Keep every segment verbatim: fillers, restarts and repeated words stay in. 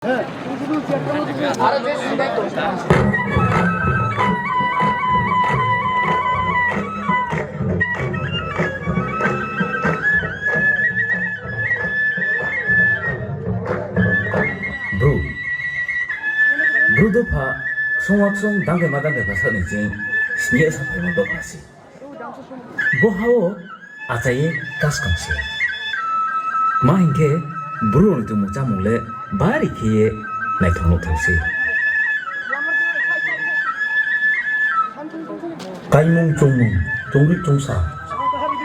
Bru. Bru dopha, ksong wa ksong, dangke ma dangke ma sakni ching, sini asa phaima dopha si. Bo hao achaiye kaskang se. Ma hinkhe bru ni tumung chamung le bari khe ye naithok nuthok se. Kaimung chongmung, chongri chongsa,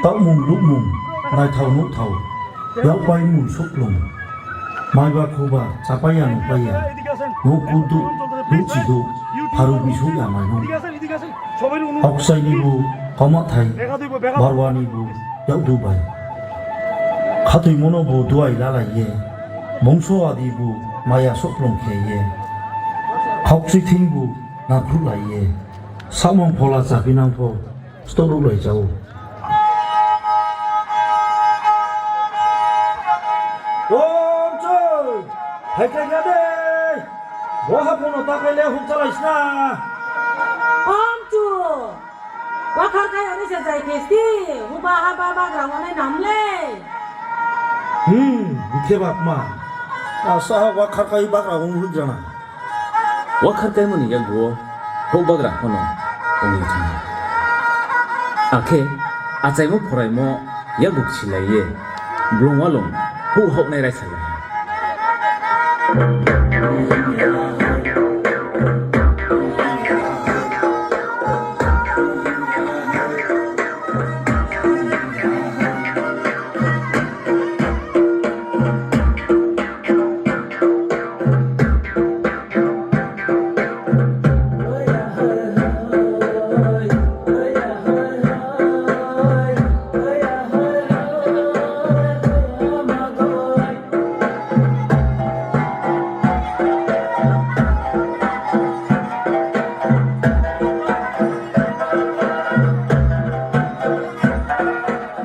taomung lukmung, naithok nuthok, yakpai mung suklung, maiba khuba, chapaiya nukpaiya, nuk kudu, nuk chidu, pharu bisuk ya mainung. Hoksaini bu komathai, barwani bu yakdu bai. Khatwi mono bu duai lalaiye, bongso adi bu maya suklung kheye. Hoksithing bu nakhruklaiye, samung phola chapinang pho storuklai jao. Om choi, hai khai ya de. Bo haphano ta khaile huk chalai sna. Om chu. Wakhar khai ani se jai khesti. Huba haba bagra wane namle. Hmm, bukhe bapma. Asa wakhar khai bagra wng huk jana. Wakhar kaimani yaguo huk bagra phano wngwi thango. Akhe achaimo phoraimo yaguo silaiye blong walong huk hoknai raisa lai.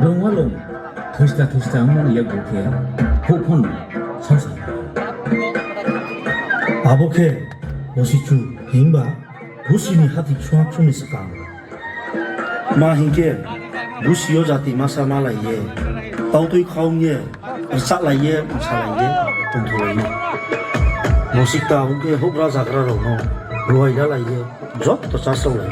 Blong walong thusta thusta wngmani yago khe huk phano songsa. Abo khe Busichu himba Busini hati chuak chuni swkang. Ma hinkhe Busio jati masa malaiye, tautwi khaungye, rwchalaiye, msalaiye, tongtholaio. Mosik ta hwnkhe hukra jagra rokno ruai lalaiye, jotto chasrok lai.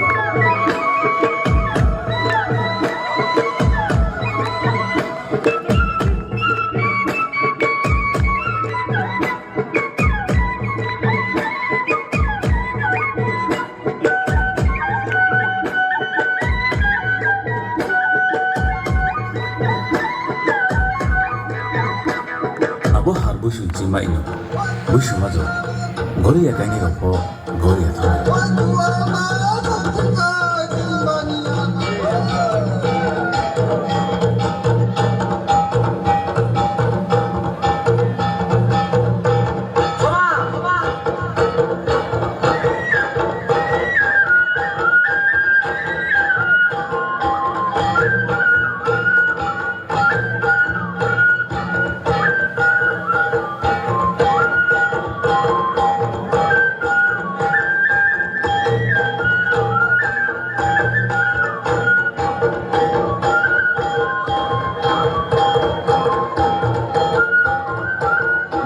Abo har buising chima ino, buising majo, goriya kaini rokbo. Goria thang.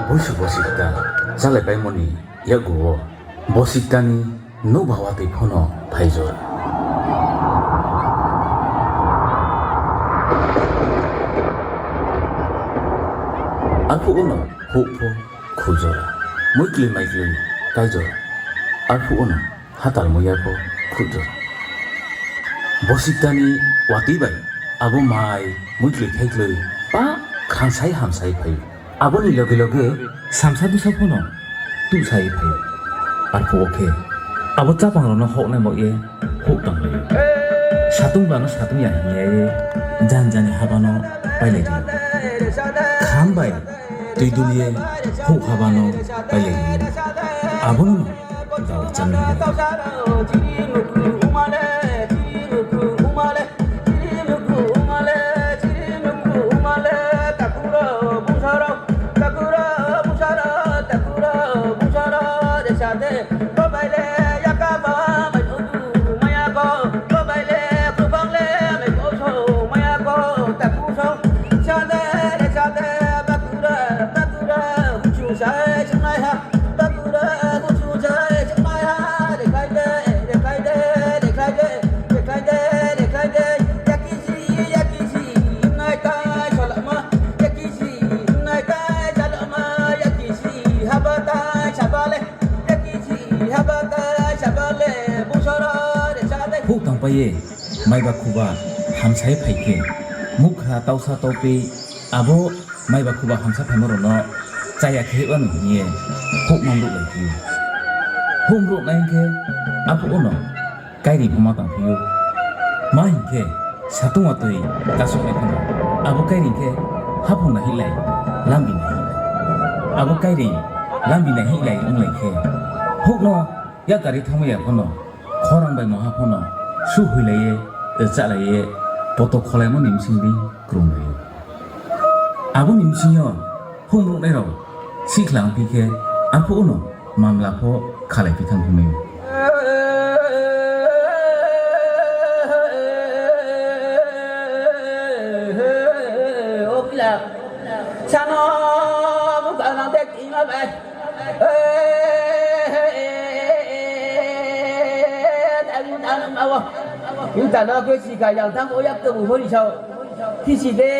Buisu bosikta chalaipaimani yaguo bosiktani nokba watwi phano phaijora. Arphuh ono hukpho khujora, muiklwi maiklwi kaijora, arphuh ono hatal muiyapho khujora. Bosiktani watwi bai abo mai muiklwi khaiklwi ba khansai hamsai phaio. Aboni loge loge samsa bwsa phano tuksai phaio. Arphuh o khe abo chapangrokno hoknai mokye huk tanglaio. Satung bano satung ya hinyai jan jani habano pailai rio. Kham bai twi dulye huk habano pailai rio. Abono no gawacham ni hwnwi. Huk tangpaiye maiba khuba hamsai phaikhe, mukha tausa taupi abo maiba khuba hamsa phaimorokno chaya khe wano hwnwiye huk mamruk lai phio. Huk mruk nai khe aphuru no kairing homa tang phio. Ma hinkhe satung watwi kasuk lai phano abo kairing khe haphung nahi lai, lambi nahi lai. Abo kairing lambi nahi lai wng lai khe hukno yak gari thangma ya phano khorang bai moha phano su huilaiye, chalaiye, poto kholaimani bisingdi kwrwng laio. Aboni bisingo huk mruknairok sikla wngphi khe, arphuh uno mamla pho khalai phi thang hwnwi. O pila, sano bukha nang tek ima bai. Yuta no khe sika yang tang oyak to buhori sao. Kisi de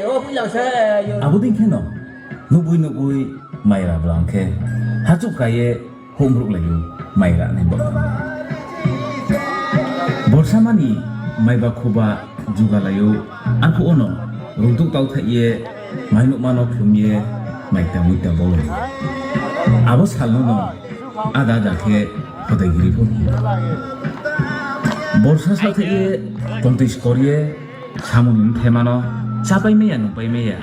o pila sa yo. Abo ding kheno nugwi nugwi mai ra bwlang khe hachuk kaiye humruk laio, mai ra nai bo. Borsa mani maiba khuba juga laio, arphuh uno rungtuk tau thaiye, mai nukmano khumye, mai tangwi ta bolo. Abo salno no ada ada khe hodai giri pho. Borsa sa thaiye, tongtwi skorye, samungni themano chapai maya, nungpai maya.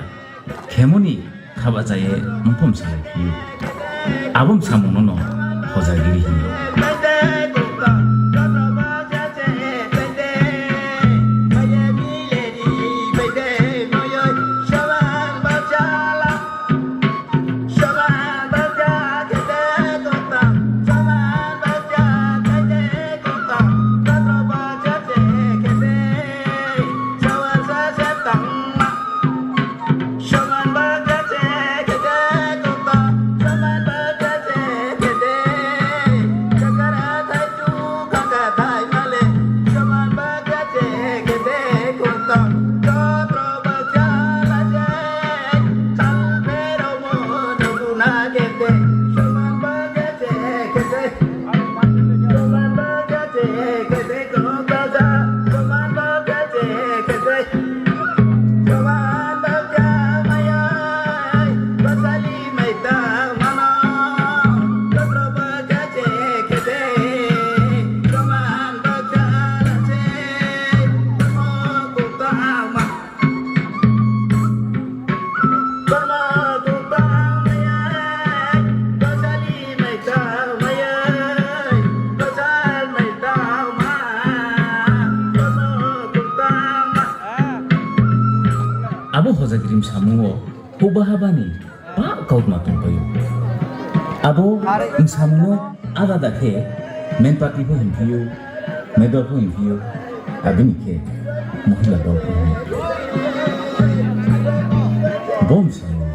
Khemoni khaba chaye wngphum salai phio. Abom samungno no hojagiri hino. Abo hojagrim samungo hukbaha bani ba kautma tongpaio. Abo wngsamungno ada da khe men party pho hinphio, medal pho hinphio, abini khe mohila dol pho hinphio. Bo wngsamungno.